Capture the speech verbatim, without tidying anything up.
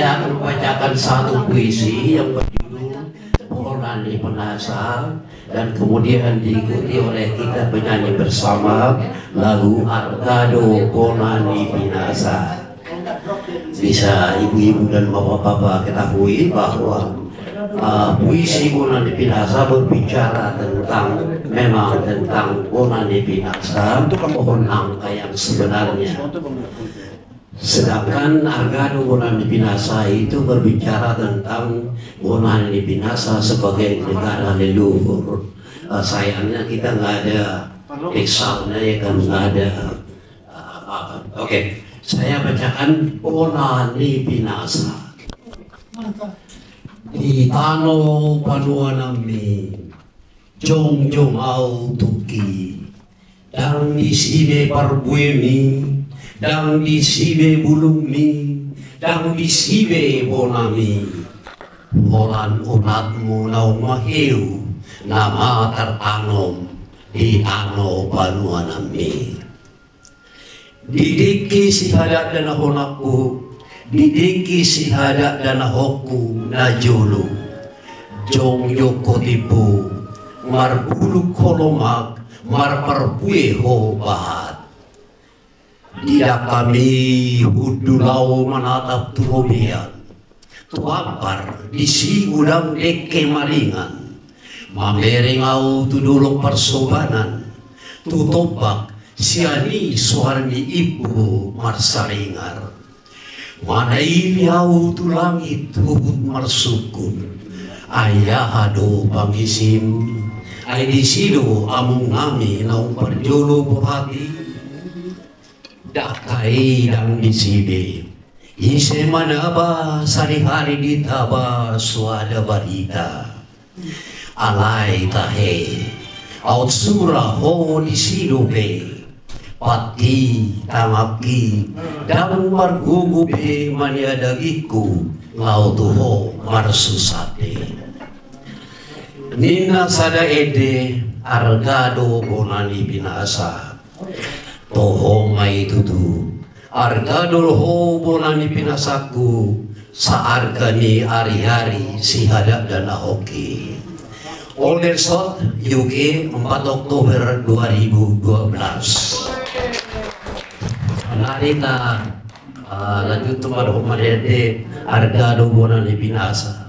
Saya akan membacakan satu puisi yang berjudul Bona ni Pinasa, dan kemudian diikuti oleh kita menyanyi bersama lagu Arga do Bona ni Pinasa. Bisa ibu-ibu dan bapak-bapak ketahui bahwa, eh, puisi Bona ni Pinasa berbicara tentang, memang tentang bona ni pinasa, pohon nangka yang sebenarnya. Sedangkan Arga do Bona ni Pinasa itu berbicara tentang bona ni pinasa sebagai negara leluhur. Eh, sayangnya kita nggak ada pixelnya, ya kan, nggak ada, eh, apa-apa. Oke, saya bacakan Bona ni Pinasa. Di tano panuananmi, jongjong ahu tungki. Ndang disi be parbuemi, ndang disi be bulungmi, ndang disi be bonami. Holan unatmu naung maheu, na ma tartanom di tano panuananmi. Di dengke sihadatdanahononku, di dengke sihadatdanahonku na jolo. Jongjong ho timbo, marbulung ho lomak, marparbue ho bahat. Di dangkami hundul ahu manatap tu robean. Tu ampar disi godang dengke maringan, mamereng ahu tu dolok parsobanan, tu tombak sian i soarni imbo marsaringar. Manaili ahu tu langit huhut marsungkun, ai aha do pangisim, ai disi do among nami naung parjolo borhat i. Dangka i ndang disi be. Ise manaba sadihari ditaba so ada barita. Alai tahe, aut sura ho disi dope. Patti, tangangki, ndang margogo be maniadagingku, laho tu ho marsusah be. Ninna sada ende, Arga do Bona ni Pinasa. Toho ma i tutu. Arga do ho bona ni pinasangku, saarga ni ariari sihadatdanahonki. Aldershot, U K, empat Oktober dua ribu dua belas. Mari ta, eh, lanjut tu madok madede, Arga do Bona ni Pinasa.